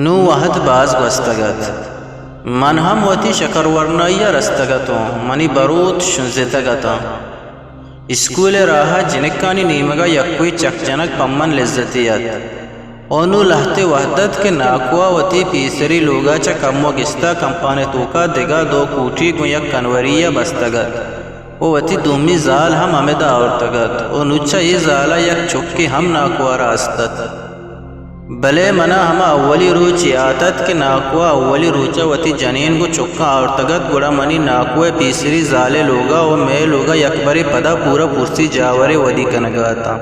نوں وھد باز گوستگ ات۔ من ھم وتی شکر ورنائی ءَ رستگ اتوں۔ منی بروت شنزتگ اتاں۔ اسکول ءِ راہ ءَ جنکانی نیمگ ءَ یکوئی چک جنگ پہ من لذتے ات۔ او نوں لھتے وھد ات کہ ناکو ءَ وتی پیسری لوگ ءَ چہ کمو گستا کمپان ءِ توک ءَ دگہ دو کوٹی گوں یک کنوری ءَ بستگ ات۔ و وتی دومی زال ھم ھمدا آورتگ ات و نوں چہ اے زال ءَ یک چکے ھم ناکو ءَ را است ات۔ بلے من ءَ ھما اولی روچ یات ات کہ ناکو ءَ اولی روچ ءَ وتی جنین گوں چکاں آورتگ ات، گڑا منی ناکو ءِ پیسری زال ءِ لوگ ءَ و مئے لوگ ءَ یکبرے پدا پورا پرسی جاورے ودی کنگ ءَ اتاں۔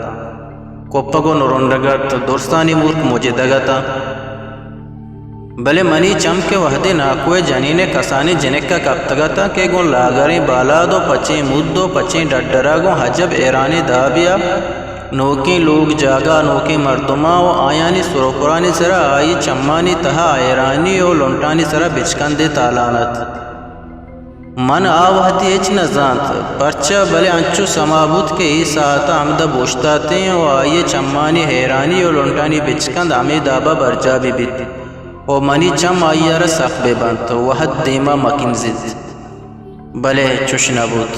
کپگ و نرنڈگ ات، درسانی مورک مجدگ اتاں۔ بلے منی چم کہ وھدے ناکو ءِ جنین ءِ کسانیں جنک ءَ کپتگ اتاں کہ گوں لاگریں بالاد و پچیں مود و پچیں ڈڈر ءَ گوں عجب ھیرانیں دابے ءَ نوکیں لوگ جاگہ، نوکیں مردماں و آیانی سر و پرانی سر ءَ آئی ءِ چمانی تہ ءَ ھیرانی و لنٹانی سر ءَ بچکندے تالان ات۔ من آ وھدی ھچ نہ زانت، پرچا بلے انچو سما بوت کہ اے ساعت ءَ ھمدا بوشتاتیں و آئی ءِ چمانی ھیرانی و لنٹانی بچکند ھمے داب ءَ برجاہ بہ بیت و منی چم آئی ءَ را سک بہ بنت۔ وھد دیم ءَ مکنزیت۔ بلے چش نہ بوت۔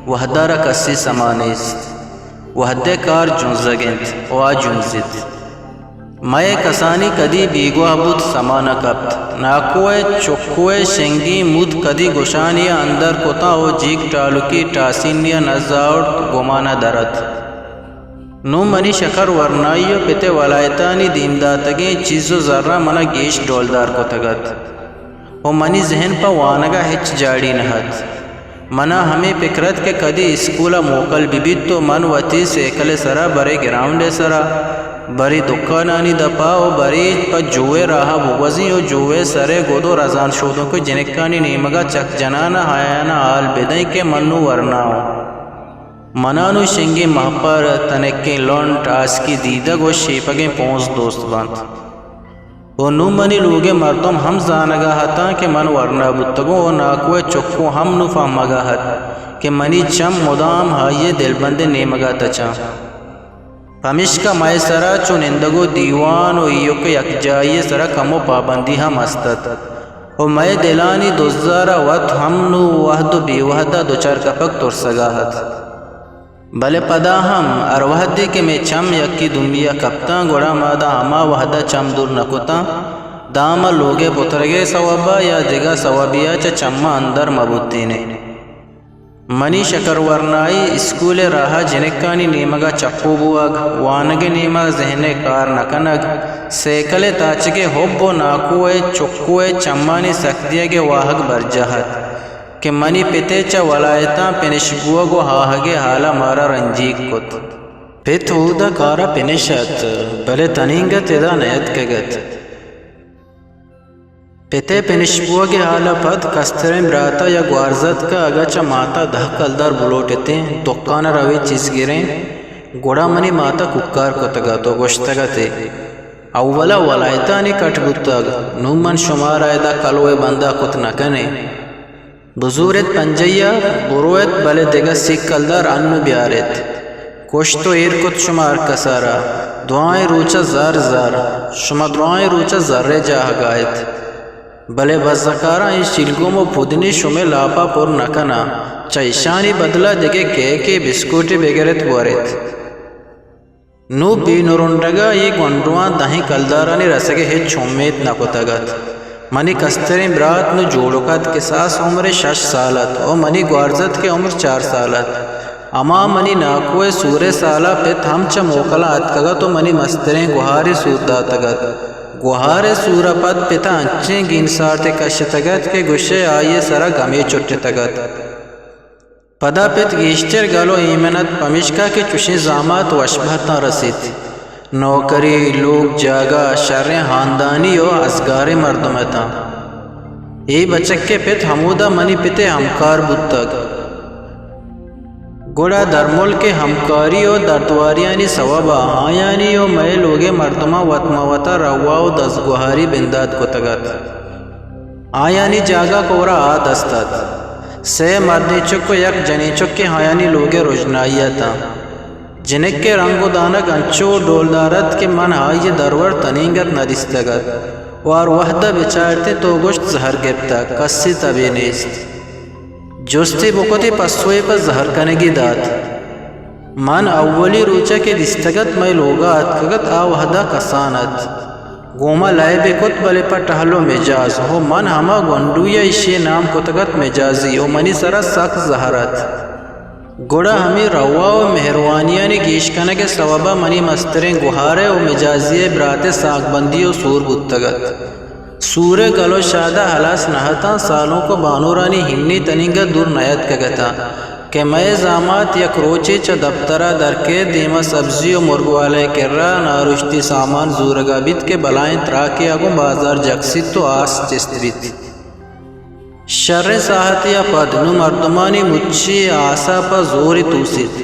وھد ءَ را کسے سما نیست۔ وھد ءِ کار جنزگ اِنت و آ جنزیت۔ مئے کسانی کدی بیگواہ بوت سما نہ کپت۔ ناکو ءِ چکو ءِ شنگیں مود کدی گشانی ءَ اندر کتاں و جیک ٹالکی ٹاسینی ءَ نز آورت گمان ءَ در ات۔ نوں منی شکر ورنائی و پت ءِ ولایتانی دیم داتگیں چیز و زراں من ءَ گیش ڈولدار کتگ ات و منی ذھن پہ وانگ ءَ ھچ جاڑی نہ ات۔ من ءَ ھمے پکر ات کہ کدی اسکول ءَ موکل بہ بیت و من وتی سیکل ءِ سر ءَ برے گراؤنڈ ءِ سر ءَ، برے دکانانی دپ ءَ و برے پہ جو ءِ راہ ءَ بگوزیں و جو ءِ سر ءِ گد و رزان شودوکیں جنکانی نیمگ ءَ چک جنان ءَ آیان ءَ ھال بدئیں کہ من نوں ورنا آں۔ من ءَ نوں شنگیں مھپر، تنکیں لنٹ، آسکی دیدگ و شیپگیں پونز دوست بنت۔ و نوں منی لوگ ءِ مردم ھم زانگ ءَ اتاں کہ من ورنا بوتگوں و ناکو ءِ چکو ھم نوں فھمگ ءَ ات کہ منی چم مدام آئی ءِ دلبند ءِ نیمگ ءَ تچاں۔ پمیشکا مئے سر ءَ چو نندگ و دیوان و ایوک ءِ یکجائی ءِ سر ءَ کمو پابندی ھم است ات و مئے دلانی دزار ءَ وت ھم نوں وھد و بے وھد ءَ دچار کپگ ترسگ ءَ ات۔ بلے پدا ھم ھر وھدے کہ مئے چم یکے دومی ءَ کپتاں، گڑا ما داں ھما وھد ءَ چم دور نہ کتاں، داں ما لوگ ءِ پترگ ءِ سوب ءَ یا دگہ سوبے ءَ چہ چماں اندر مہ بوتین ایں۔ منی شکر ورنائی، اسکول ءِ راہ ءَ جنکانی نیمگ ءَ چپو بوگ، وانگ ءِ نیمگ ءَ ذھن ءِ کار نہ کنگ، سیکل ءِ تاچگ ءِ ھب و ناکو ءِ چکو ءِ چمانی سک دیگ ءِ واھگ برجاہ ات۔ کہ منی پت ءِ چہ ولایتاں پنش بوگ و آھگ ءِ ھال ءَ مارا رنجیگ کت۔ پت اودا کار ءَ پنش ات، بلے تنینگت ادا نیاتکگ ات۔ پت ءِ پنش بوگ ءِ ھال ءَ پد کستریں برات ءَ یک گوارز ات کہ اگاں چہ مات ءَ دہ کلدار بلوٹ اتیں دکان ءَ رویں چیز گریں، گڑا منی مات ءَ کوکار کتگ ات و گوشتگ ات ئے، اول ءَ ولایتانی کٹ بوتگ، نوں من شمارا ادا کلوہ ءِ بند ءَ کت نہ کنیں۔ بزور ات پنجاہی ءَ، برو ات، بلے دگہ سی کلدار انوں بیار ات۔ کشت و ایر کت شما ہر کس ءَ را۔ درائیں روچ ءَ زر، زر۔ شما درائیں روچ ءَ زر ءِ جاہگ ءَ ات۔ بلے بزکاراں اے شیلگم و پدنی شمئے لاپ ءَ پر نہ کناں۔ چہ اشانی بدل ءَ دگہ کیکے، بسکوٹے بگر ات بور ات۔ نوں بے نرنڈگ ءَ اے گونڈواں دہیں کلدارانی رسگ ءِ ہچ امیت نہ کتگ ات۔ منی کستریں برات نوں جوڑک ات، کساس عمر ءِ شش سال ات و منی گوارزتک ءِ عمر چار سال ات۔ ہما منی ناکو ءِ سور ءِ سال ءَ پت ہم چہ موکلاں اتکگ ات و منی مستریں گوہارے سور داتگ ات۔ گوہار ءِ سور ءَ پد پت ءَ انچیں گینسارتے کشتگ ات کہ گوشئے آئی ءِ سر ءَ گمے چٹتگ ات۔ پدا پت گیشتر گل و ایمن ات، پمیشکا کہ چشیں زامات وشبہتاں رسیت۔ نوکری، لوگ جاگہ، شریں ہاندانی و ازگاریں مردم اتاں۔ اے بچک ءِ پت ہمودا منی پت ءِ ہمکار بوتگ۔ گڑا درملک ءِ ہمکاری و دردواریانی سوب ءَ آیانی و مئے لوگ ءِ مردماں وت ماں وت ءَ روا و دزگوہاری بندات کتگ ات۔ آیانی جاگہ کور ءَ آ دست ات۔ سئے مردیں چک و یک جنیں چکے آیانی لوگ ءِ رژنائی اتاں۔ جنک ءِ رنگ و دانگ انچو ڈولدار ات کہ من آئی ءِ درور تنینگت نہ دیستگ ات۔ وار وہد ءَ بچارتیں تو گوشت زہر گپتگ، کسی تبے نیست۔ جستے بکت ئے پسوے پہ زہر کنگی دات۔ من اولی روچ ءَ کہ دیستگ ات مئے لوگ ءَ اتکگ ات، آ وہد ءَ کسان ات۔ گوں ما لئیبے کت، بلے پہ ٹہل ءُ مجاز، ءُ من ہما گونڈوے ءَ ایشی ءِ نام کتگ ات مجازی، ءُ منی سر ءَ سک زہر ات۔ گڑا ہمے روا ءُ مہروانیانی گیش کنگ ءِ سوب ءَ منی مستریں گوہار ءِ ءُ مجازی ءِ برات ءِ سانگبندی ءُ سور بوتگ ات۔ سور ءِ گل ءُ شاد ءَ ہلاس نہ اتاں، سالونک ءُ بانورانی ہنی تنیگ ءَ دور نیاتکگ اتاں کہ مئے زامات یک روچے چہ دپتر ءَ در کیت، دیم ءَ سبزی ءُ مرگوال ءِ کرا نارشتی سامان زورگ ءَ بیت کہ بلاہیں تراکے ءَ گوں بازار جکسیت ءُ آس چست بیت۔ شریں ساہتے ءَ پد نوں مردمانی مچی آس ءَ پہ زورے توسیت۔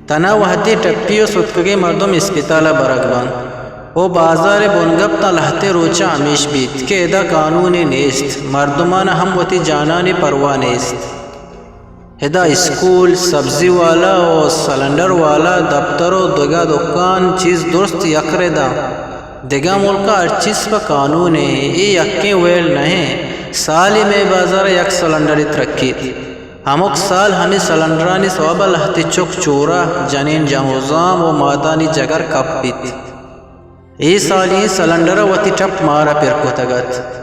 تنا وہدے ٹپی ءُ ستکگیں مردم اسپتال ءَ برگ بنت ءُ بازار ءِ بنگپ تاں لہتیں روچاں ہمیش بیت کہ ادا قانونے نیست، مردمان ءَ ہم وتی جانانی پرواہ نیست۔ ادا اسکول، سبزی والا ءُ سلنڈر والا، دپتر ءُ دگہ دکان، چیز درست یک رداں۔ دگہ ملکاں ہر چیز پہ قانونے، اے یکیں ویل نہ انت۔ سالے مئے بازار ءَ یک سلنڈرے ترکیت۔ ہمک سال ہمے سلنڈرانی سوب ءَ لہتے چک چورہ، جنین جنوزام ءُ ماتانی جگر کپ بیت۔ اے سال اے سلنڈر ءَ وتی ٹپ مارا پر کتگ ات۔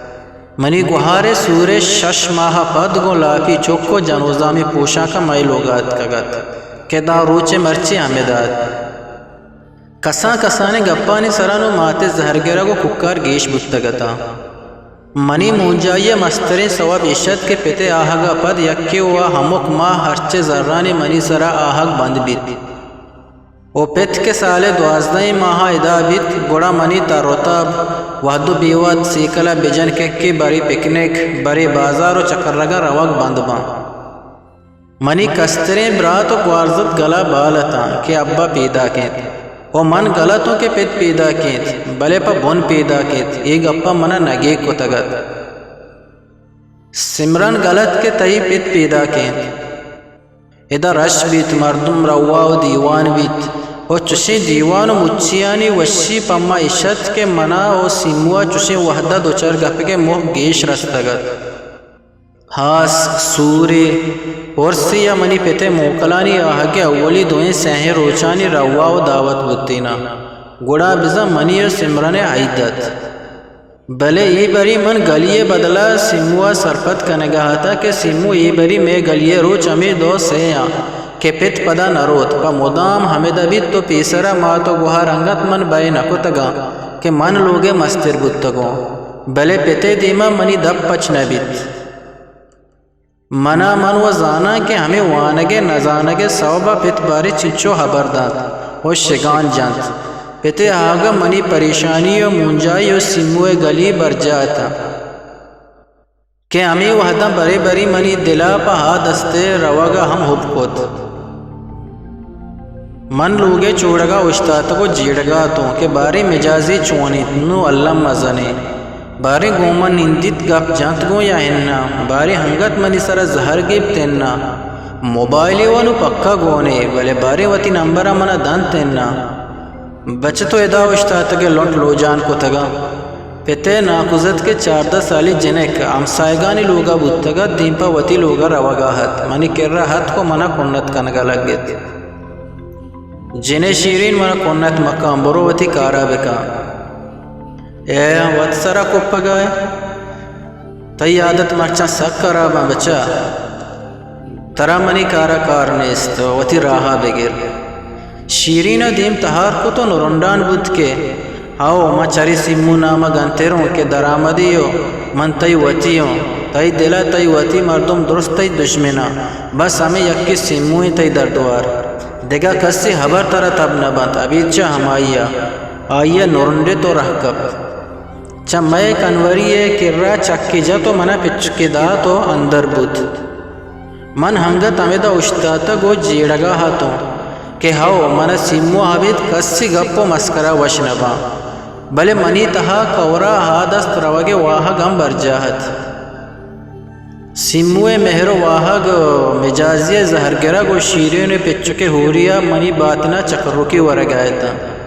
منی گوہار ءِ سور ءِ شش ماہ ءَ پد گوں لاپی چک ءُ جنوزامیں پوشاک ءَ مئے لوگ ءَ اتکگ ات کہ داں روچ ءِ مرچی ہمدا ات۔ کسان کسانیں گپانی سرا نوں مات ءِ زہر گرگ ءُ کوکار گیش بوتگ اتاں۔ منی مونجائی ءِ مستریں سوب ایش ات کہ پت ءِ آہگ ءَ پد یکے ءُ آ ہمک ماہ ہرچ ءِ زرانی منی سرا آہگ بند بیت۔ ءُ پت کہ سال ءِ دوازدہیں ماہ ءَ ادا بیت، گڑا منی تر ءُ تاب، وہد ءُ بے وہد، سیکل ءَ بجن ککے، برے پکنک، برے بازار ءُ چکرگ ءَ روگ بند باں۔ منی کستریں برات ءُ گوارزت گل ءَ بال اتاں کہ ابا پیداک انت ءُ من گل اتوں کہ پت پیداک انت، بلے پہ بن پیداک انت، اے گپ ءَ من ءَ نگیگ کتگ ات۔ سمرن گل ات کہ تئی پت پیداک انت۔ ادا رش بیت، مردم روا ءُ دیوان بیت ءُ چشیں دیوان ءُ مچیانی وشی پہ ما ایش ات کہ من ءَ ءُ سیمو ءَ چشیں وہد ءَ دو چار گپگ ءِ موہ گیش رستگ ات۔ ہاس، سورے، ارسے یا منی پت ءِ موکلانی آہگ ءِ اولی دوئیں سیاہیں روچانی روا ءُ دعوت بوتیناں، گڑا بزاں منی ءُ سمرن ءِ ائید ات۔ بلے اے بری من گلی ءِ بدل ءَ سیمو ءَ سرپد کنگ ءَ اتاں کہ سیمو اے بری مئے گلی ءِ روچ ہمے دو سے آں کہ پت پدا نہ روت، پہ مدام ہمدا بیت ءُ پیسر ءَ مات ءُ گوہار انگت من بئے نہ کتگاں کہ من لوگ ءِ مستر بوتگوں، بلے پت ءِ دیم ءَ منی دپ پچ نہ بیت۔ من ءَ من وَ زاناں کہ ہمے وانگ ءِ نزانگ ءِ سوب ءَ پت باریں چنچو ہبر دنت ءُ شگان جنت۔ پت ءِ آہگ ءَ منی پریشانی ءُ مونجائی ءُ سیمو ءِ گلی برجاہ اتاں کہ ہمے وہداں برے برے منی دل ءَ پہ آ دست ءِ روگ ءَ ہم ہب کت۔ من لوگ ءِ چوڑگ ءَ اوشتاتگ ءُ جیڑگ ءَ اتوں کہ باریں مجازی چون انت، نوں الم مزن انت۔ باریں گوں من نندیت، گپ جنت گوں یا اناں؟ باریں انگت منی سر ءَ زہر گیپت اناں؟ موبائلے وَ نوں پکا گون انت، بلے باریں وتی نمبر ءَ من ءَ دنت اناں؟ بچ تو ادا اوشتاتگ ئے، لنٹ لوجان کتگ اَنت۔ پت ءِ ناکوزتکیں چاردہ سالی جنک ہمساہگانی لوگ ءَ بوتگ ات، دیم پہ وتی لوگ ءَ روگ ءَ ات۔ منی کر ءَ اتک ءُ من ءَ کنت کنگ ءَ لگت۔ جن ءِ شیرین، من ءَ کنت مکن، برو وتی کار ءَ بکن۔ اے وت سر ءَ کپگ ءَ ئے؟ تئی عادت مرچاں سک ہراب اَنت بچا۔ ترا منی کار ءَ کار نیست، وتی راہ ءَ بگر۔ شیرین ءَ دیم تہار کت ءُ نرنڈان بوت کہ ہئو، ما چرے سیمو نام ءَ گنتر اوں کہ درآمدے ءُ من تئی وتی اوں۔ تئی دل ءَ تئی وتی مردم درست تئی دژمن اَنت۔ بس ہمے یکے سیمو اِنت تئی دردوار۔ دگہ کسے ہبر ترا تب نہ بنت، ابید چہ ہمائی ءَ۔ آئی ءَ نرنڈت ءُ رہ کپت۔ چہ مئے کنوری ءِ کر ءَ چکے جت ءُ من ءَ پچکے دات ءُ اندر بوت۔ من انگت ہمدا اوشتاتگ ءُ جیڑگ ءَ اتوں کہ ہئو، من ءَ سیمو ءَ ابید کسی گپ ءُ مسکرا وش نہ باں، بلے منی تہا کئور ءَ آ دست روگ ءِ واہگ ہم برجاہ ات۔ سیمو ءِ مہر ءُ واہگ، مجازی ءِ زہر گرگ ءُ شیرین ءِ پچک ءِ ہوری ءَ منی باتن ءَ چکرکے ورگ ءَ اتاں۔